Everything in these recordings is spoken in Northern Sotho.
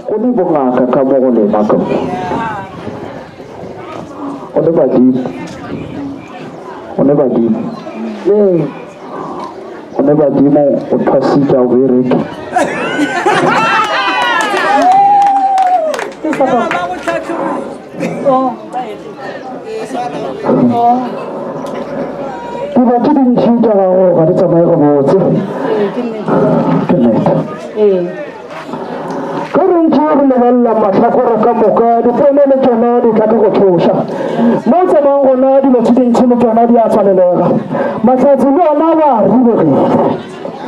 Go ne bongaka ka mo go lena ka mo. Go ne badimo. Go ne badimo. Ee. Go ne badimo o thwasitša o bereke. Dilo tše dintši tša gago ga di tsamaye gabotse. Ke nnete. Ge re ntše re lebelela mahlakore ka moka, dipono le tšona di tla ka go tšhoša. Mo o tsamayang gona dilo tše dintši le tšona di a tswalelega. Mahlatse le ona ba a ribegile.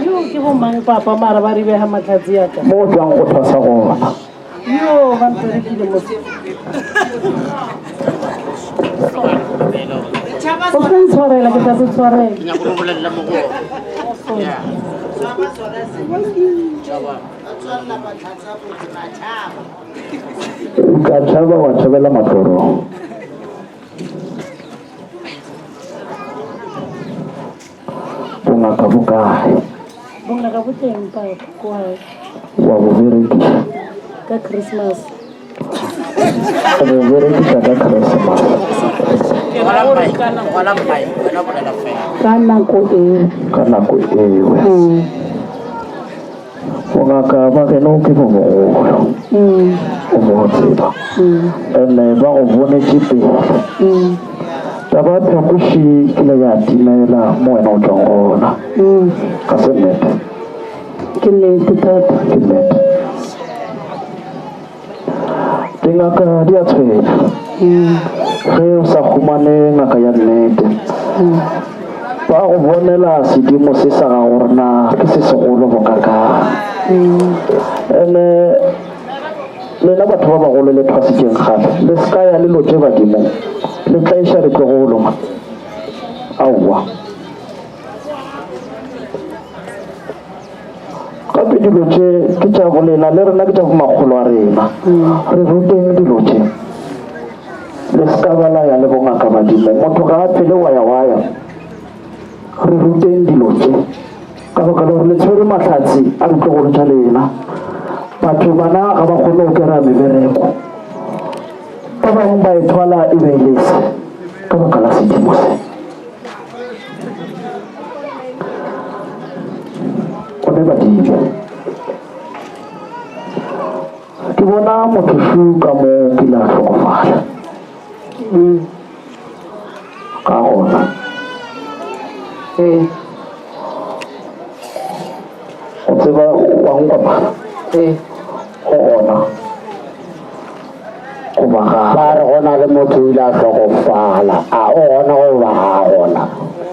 Yo ke bomang papa mara ba ribega mahlatse ya ka? Mo o tšwang go thwasa gona. Yo ba mperekile mo. O se ntshwarela ke tla se tshwarela. Ke nyaka go bolelela mo go ona. O ka tšhaba wa tšhabela matlorong. Bongaka bo kae? Bongaka bo teng papa ko gae. Wa bo berekiša? Ka Christmas. O bo berekiša ka Christmas. Ka nako eo. Ka nako eo. Bongaka ba geno ke bo bogolo. O bo tseba. Ene ba go bonetše pele. Taba ya phapoši ke le ya timela mo wena o tšwang gona. Ga se nnete? Ke nnete thata. Ke nnete. Dingaka di a tshwenya. Ge o sa humane ngaka ya nnete, ba go bonela sedimo se sa gago gore na ke se segolo bokakang. Ene lena batho ba bagolo le thwasitšeng kgale, le se ka ya le lotše badimong, le tlaiša ditlogolo ma. Aowa. Gape dilo tše ke tša bolena le rena ke tša bomakgolo a rena. Re ruteng dilo tše. Le se ka ba la ya le bongaka badimo. Motho ga a phele wa ya wa ya. Re ruteng dilo tše. Ka baka la gore le tshwere mahlatse a ditlogolo tša lena. Batho bana ga ba kgone go kera mebereko. Ba bangwe ba e thwala e be e lese ka baka la sedimo se. Gomme badimo. Ke bona motho šu ka mo kile a hlokofala. Ka gona. Ee. O tseba wa nkwa Ee. O gona. Goba ga. Ba re go na le motho o ile a hlokofala. A o gona goba ga a gona?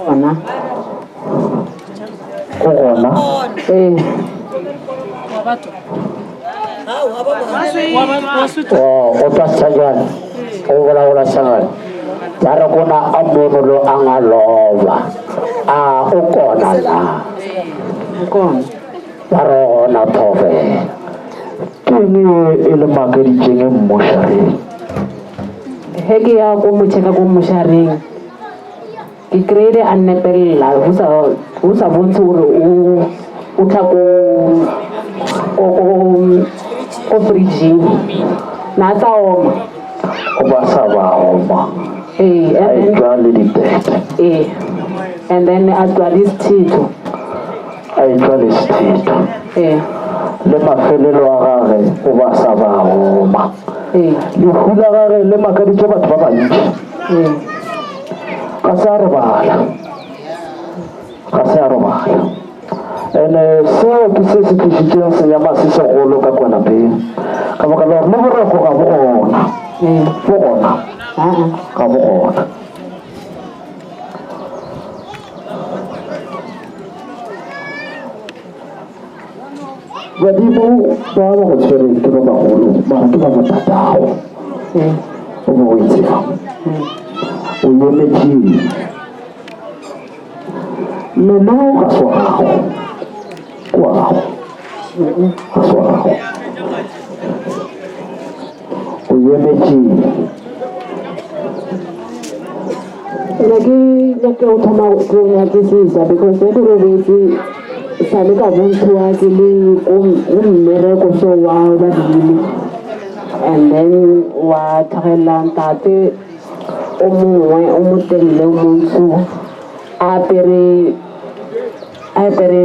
Gona. O gona. Ee. O o twa Setswana, o vulavula Setswana. Va ri ku na a munhu loyi a nga lova. A u kona na? Kona. Va ri o gona thovela. Ke eng ye e le makeditšeng e mmošareng? Ge ke ya ko mo checka ko mošareng ke kry-ile a nnepelela go sa go sa bontshe gore o o tla ko ko ko ko fridging na a sa oma Go ba sa ba oma. ee A and then etšwa le ditete. ee and then a tswa le sethitho A etšwa le sethitho. ee Le mafelelo a gage o ba sa ba oma. ee Lehu la gage le makaditše batho ba bantši. ee Ga se a robala. Ga se a robala. Ene seo ke se se tlišitšeng senyama se segolo ka kwa lapeng. Ka baka la gore le boroko ga bo gona. Bo gona. Ga bo gona. Badimo ba ba go tshwereng ke ba bagolo mara ke ba botatago. O bo o e tseba. O emetšeng. Mmele wo ga se wa gago. Ke wa gago. Ga se wa gago. O emetšeng. Ne ke nyaka go thoma go nyakisisa because ge ke robetse sa le ka bontshiwa ke le ko mmereko so wa badimo and then wa tlhagelela ntate o mongwe o motelele o montsho a apere a apere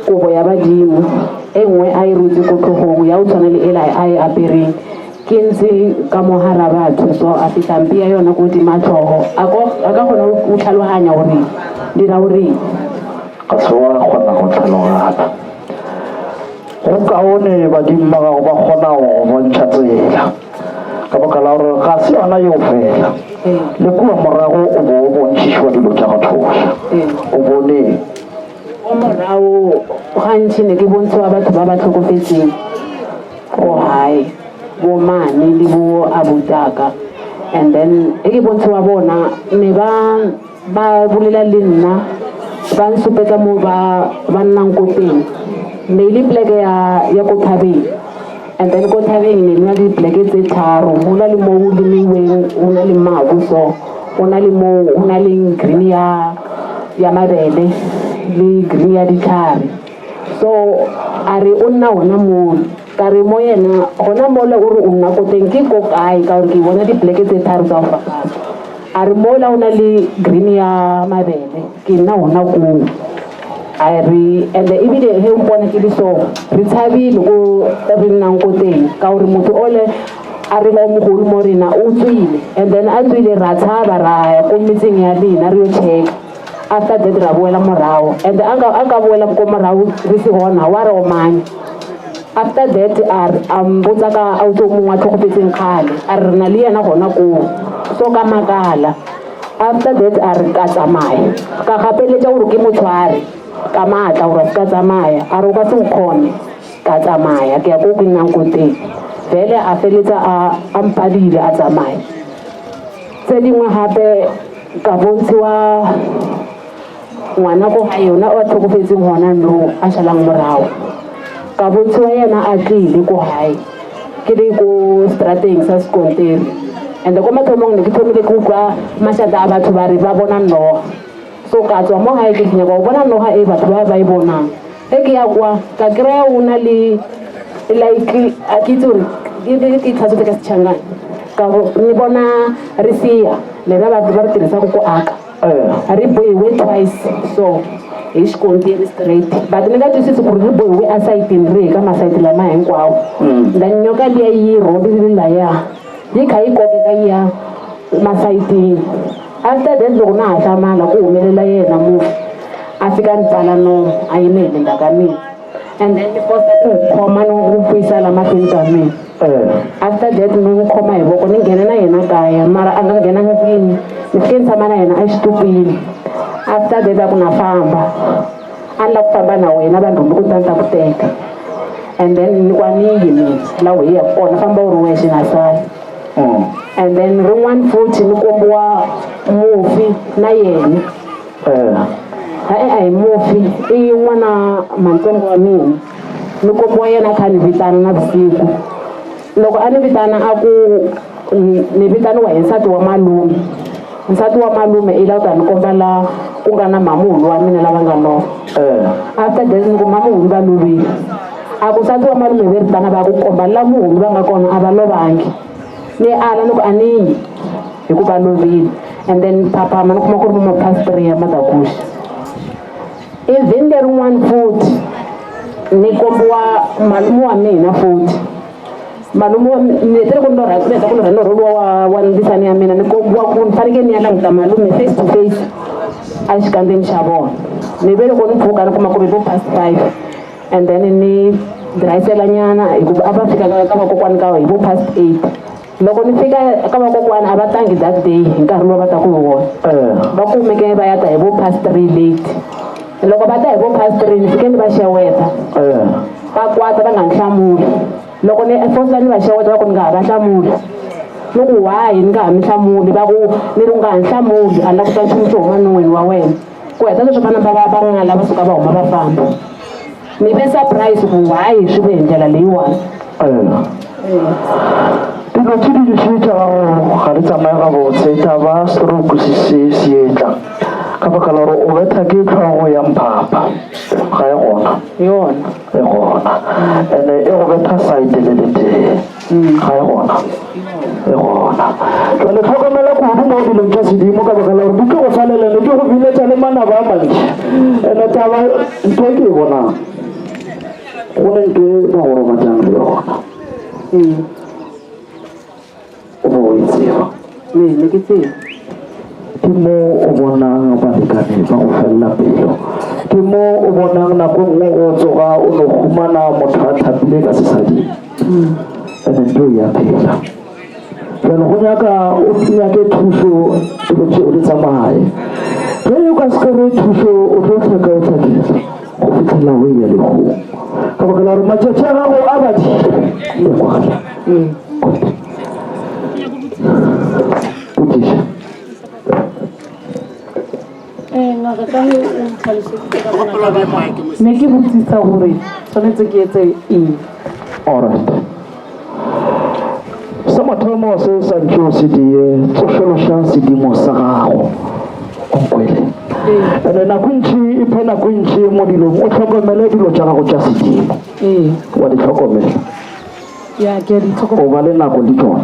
kobo ya badimo e nngwe a e rutse ko tlhogong ya o tshwana le ela a e apereng ke ntse ka mo gara batho so a fitlha mpi ya yona ko godima tlhogo a ka kgona go tlhaloganya gore dira goreng ga se wa kgona go tlhalogana go kaone badimo ba gago ba kgona go go bontšha tsela ka baka la gore ga se yona yeo fela le kua morago o bo o bontšhišwa dilo tša go thoša o bone ko morago gantši ne ke bontshiwa batho ba ba tlhokofetseng ko gae bo mane le bo abutaka and then e ke bontshiwa bona ne ba ba bolela le nna ba nsupetsa mo ba ba nnang ko teng ne e le pleke ya ya ko thabeng and then ko thabeng ne na le dipleke tse tharo go na le mo o lemiweng go na le mabu so go na le mo go na le green ya ya mabele le green ya ditlhare so a re o nna gona moo ka re mo yena gona mola o re o nna ko teng ke ko kae ka gore ke bona dipleke tse tharo tsa go fapana a re mola o na le green ya mabele ke nna gona koo a re and ebile he mpona ke le so re tshabile ko re nnang ko teng ka gore motho ole a re o mogolo mo rena o tswile and then a tswile ra tshaba ra ya ko metseng ya lena re yo checka after that ra boela morago and a ka boela ko morago re se gona wa re omanya after that a a mbotsa ka ausi o mongwe a tlhokofetseng kgale a re re na le yena gona koo so ka makala after that a re ka tsamaya ka gapeletša gore ke motshware ka maatla gore a se ka tsamaya a re o ka se nkgone ka tsamaya ke ya ko ke nnang ko teng fele a feletsa a mpadile a tsamaya tse dingwe gape ka bontshiwa ngwana ko ga yona o a tlhokofetseng gona no a šalang morago ka bontshiwa yena a tlile ko gae ke le ko strateng sa sekonteri and ko mathomong ne ke thomile ke utlwa mašata a batho ba re ba bona noga so ka tswa mo gae ke nyaka go bona noga e batho ba ba e bonang e ke ya kwa ka kry-a o na le like a ke itse gore ke tlhatsotse ka setšhangane ka ni bona re sia lera batho ba re tirhisaka ku aka ri bohiwe twice so hi xikontiri straight but ni nga twisisi ku ri ri bohiwe esayitini rihi ka masayiti lama hinkwawo then nyoka liya yi rholile laya yi kha yi kokeka yi ya masayitini after that loko na ha hlamala ku humelela yena mufi a fika ni pfala nomu a yime hi le ndzhaku ka mina and then ni posta ku n'wi khoma ni n'wi vuyisa la mahlweni ka mina after that ni n'wi khoma hi voko ni nghena na yena kaya mara a nga nghena ndlwini ni fike ni tshama na yena exitupini after that a ku na famba a ni la ku famba na wena vanhu ni ku ta ni ta ku teka and then ni ku a ni yi mina la u hi yaka kona famba u ri wexe na sala and then rin'wana futhi ni kombiwa mufi na yena E-e a hi mufi i n'wana mantsongo wa mina ni kombiwa yena a kha a ni vitana navusiku loko a ni vitana a ku ni vitaniwa hi nsati wa malume nsati wa malume i lava ku ta ni komba la ku nga na mamuhulu wa mina lava nga lova after that ni ku mamuhulu va lovile a ku nsati wa malume ve ri tana va ku komba la muhulu va nga kona a va lovangi ni ala ni ku a ni yi hikuva lovile and then phaphama ni kuma ku ri ma past 3 ya matakuxa even lerin'wani futhi ni kombiwa malume wa mina futhi malume wa ni hetele ku lorha ni heta ku lorha norho luwa wa wa ndzisani ya mina ni kombiwa ku ni fanekele ni ya languta malume face to face a xikandzeni xa vona ni ve loko ni pfuka ni kuma ku ri vo past 5 and then ni dirayisela nyana hikuva a va fika ka vakokwani ka hi vo past 8 loko ni fika ka vakokwani a va tangi that day hi nkarhi lowu va taku hi wona va kumeke va ya ta hi vo past 3 late loko va ta hi vo past 3 ni fike ni va xeweta va kwata va nga ni hlamuli loko ni fosa ni va xeweta va ku ni nga ha va hlamuli ni ku why ni nga ha mi hlamuli va ku ni ri u nga ha ni hlamuli a ni la ku twa nchumu xo huma non'weni wa wena ku heta leswo va namba va va ngala va suka va huma va famba ni ve surprise ku why swi ve hi ndlela leyiwani dilo tse di ntši tša gago ga di tsamaye gabotse taba stroke se se se etla. Ka baka la gore o betha ke tlhogo ya mphapha. Ga e gona. Yona. E gona. Ene e go betha side le letee. Ga e gona. E gona. Jwale tlhokomela kudu mo dilong tša sedimo ka baka la gore di tlo go salela ene di go biletša le manaba a mantši. Ene taba ntho e ke e bonang go ne ntho e ba go robatšang le yona. O bo o e tseba. Ee, ne ke tseba. Ke mo o bonang balekane ba go felela pelo. Ke mo o bonang nako nngwe go tsoga o no humana motho a tlhapile ka sesading. Ene ntho e ya phela. Jalo go nyaka o nyake thušo dilo tšeo di tsamaye. Ge o ka se kry thušo o tlo hlaka o hlakile go fitlhela o eya lehung. Ka baka la gore matšatši a gago a badile. E kwagala. Potšišo. Eh, ngaka ka ge o ntlhaloseditse ka bongaka ba ka ne ke botsisa gore tshwanetse ke etse eng. Alright. Sa mathomo se sa ntše o se die, tsošološa sedimo sa gago. O nkwele. Ene nako e ntši e phe nako e ntši mo dilong o hlokomele dilo tša gago tša sedimo. Ee. Wa di hlokomela. Ya ke a di O ba le nako le tšona.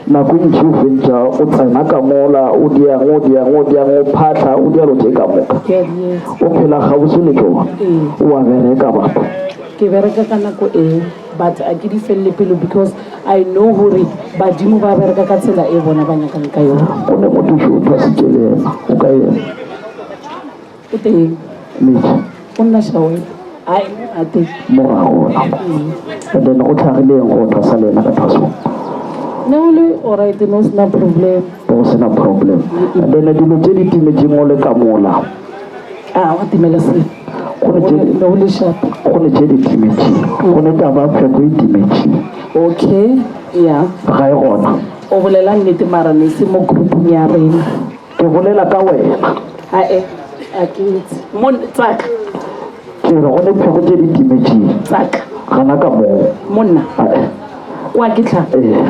Nako e ntši o fentša o tsena ka mola o diang o diang o diang o phahla o dia tše ka moka. Ke a di etsa. O phela kgauswi le tšona. Ee. O a bereka batho. Ke bereka ka nako e but a ke di felele pelo because I know gore badimo ba bereka ka tsela e bona ba nyakang ka yona. Go ne motho šo o thwasitše le yena o ka yena. O teng. Metsi. O nna shawela. Ai, a teng. Mo ga gona mo. And then go tlhagile eng go thwasa le yena ka thwasong? Ne o le alright, ne o sena problem. Ne go sena problem. And then dilo tše di timetšeng o le ka mola. A wa timela selo. Go ne tše Ne o le sharp. Go ne tše di timetšeng. Go ne taba ya pheko e timetšeng. Okay, yeah. Ga e gona. O bolela nnete mara ne se mo groupung ya rena. Ke bolela ka wena. Ae, a ke itse. Mo, tsaka. Ke re go ne phego tše di timetšeng. Tsaka. Gana ka moo. Monna. Ae. Kwa ke tlha. Ee.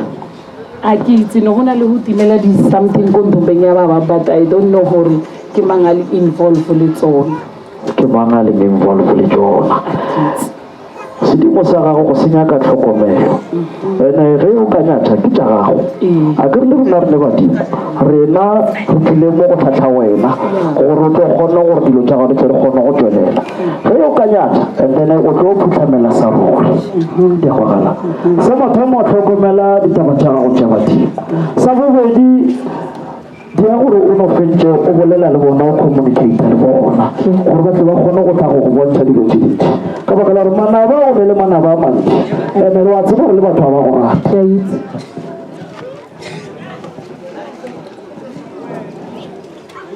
A ke itse ne go na le go timela di something ko ntombeng ya baba but I don't know gore ke mang a le involve le tsona. Ke mang a leng involve le tsona. A ke itse. Sedimo sa gago go se nyaka tlhokomelo. Ene ge o ka nyatša ke tša gago. A ke re le rena re le badimo, rena re tlile mo go tlhahla wena gore o tlo kgone gore dilo tša gago di tle di kgone go tšwelela. Ge o ka nyatša and then o tlo phuhlamela sa ruri. Di a kwagala. Sa mathomo hlokomela ditaba tša gago tša badimo. Sa bobedi Dira gore o no fentše o bolela le bona, o communicate le bona, gore ba tle ba kgone go tla go go bontšha dilo tše dintši. Ka baka la gore manaba o ne le manaba a mantši, ene wa tseba gore le batho ba ba go rata. Ke a itse.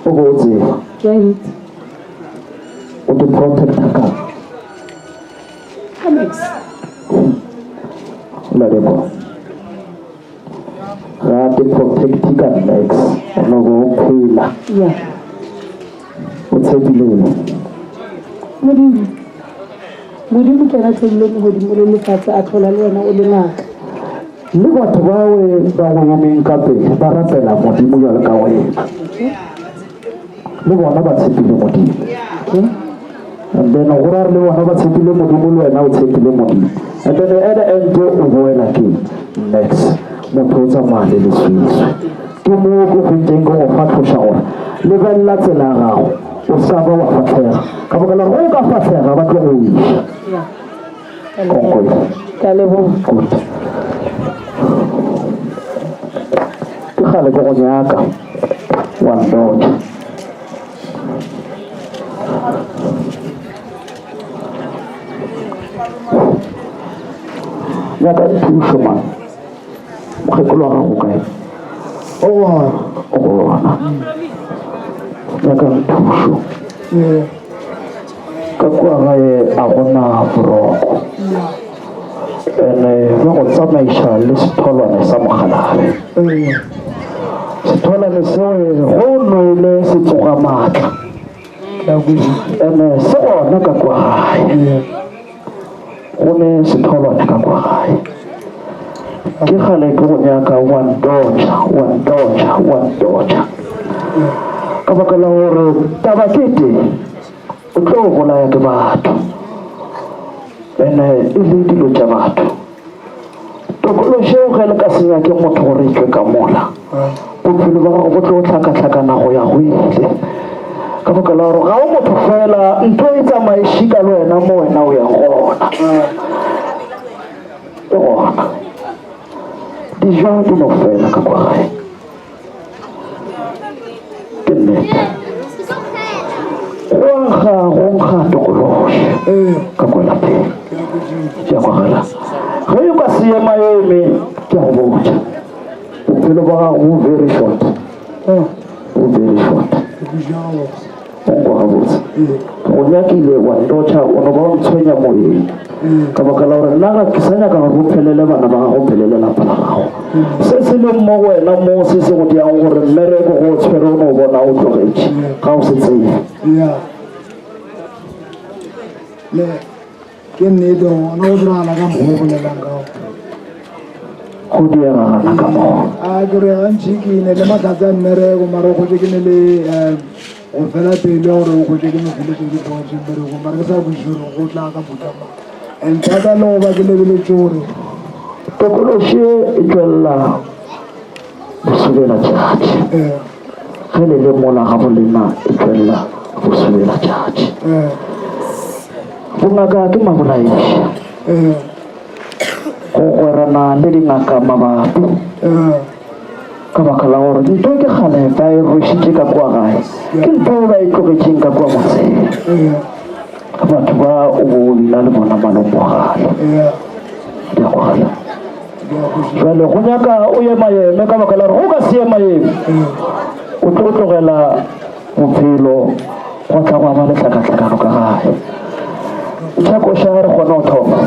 O bo o tseba. Ke a itse. O te protecta ka. Ka niks. La lekwa. Ga te protect ka niks. O no bo o phela. Yeah. O tshepile eng? Modimo. Modimo ke yena a tlhodileng legodimo le lefatshe a tlhola le wena o le ngaka. Le batho bawe ba go emeng ka pele ba rapela Modimo bjalo ka wena. Le bona ba tshepile Modimo. Okay. And then go ra re le bona ba tshepile Modimo le wena o tshepile Modimo. And then at the end o boela ke next motho o tsamaya le leswiswi. Ke mo ke fentšeng ke go fahloša gore lebelela tsela ya gago o sa ba wa fahlega ka baka la gore o ka fahlega ba tlo go iša. Yeah. Konkoe. Ke a leboga. Good. Ke kgale ke go nyaka wa ndotša. Nyaka thušo man. Mokgekolo wa gago kae? O gona. O gona. Nyaka thušo. Ka kua gae a gona boroko. Ene ba go tsamaiša le setholwane sa mokgalabje. Setholwane seo go nwele se tsoga maatla. Ene se gona ka kua gae. Go ne setholwane ka kua gae. Ke kgale ke go nyaka wa ntotša, wa ntotša, wa ntotša. Ka. Ka baka la gore taba ke tee, o tlo bolaya ke batho. Ene e le dilo tša batho. Tokološo ge le ka se nyake motho gore e tšwe ka mola, bophelo ba gago bo tlo hlakahlakana go ya go ile. Ka baka la gore ga o motho fela, ntho e tsamaye šika le wena mo wena o yang gona. E gona. Dijo di no fela ka kwa gae. Ke nnete. Go nkga go nkga tokološi ka kwa lapeng. Ke a kwagala. Ge o ka se emaeme, ke a go botša. Bophelo ba gago bo very short. Bo very short. O nkwa gabotse. Ke go nyakile wa ntotšha, o no ba o ntshwenya moyeng. Ka baka la gore nna ga ke sa nyaka gore o phelele bana ba gago, o phelele lapa la gago. Se se leng mo go wena mo se se go diang gore mmereko go o tshwere o no o bona o tlogetše, ga o se tsebe. Ya. Le ke nnete gona go diragala ka mokgwa o bolelang ka gona. Go diegagala ka moo. A ke re gantši ke ne le mahlatse a mmereko mara o kgotse ke ne le um go fela pelo ya gore o kgotse ke no feletse ke tlogetše mmereko mara ke sa kwešiše gore go tla ka mohuta mang and thata le go ba ke lebeletše gore Tokološi e tšwelela bosubelatšatši. Ge le le mola ga bolena e tšwelela bosubelatšatši. Bongaka ke mabolaiši. Go gwerana le dingaka mabapi ka baka la gore ntho ke kgale ba e rwešitše ka kua gae, ke ntho e ba e tlogetšeng ka kua motseng. Batho ba o bo o bina le bona malomogale. Di a kwagala. Jwale go nyaka o ema-eme ka baka la gore go ka se ema-eme o tlo tlogela bophelo gwa tla gwa ba le tlhakatlhakano ka gae. Ntšha koša re kgone go thoma.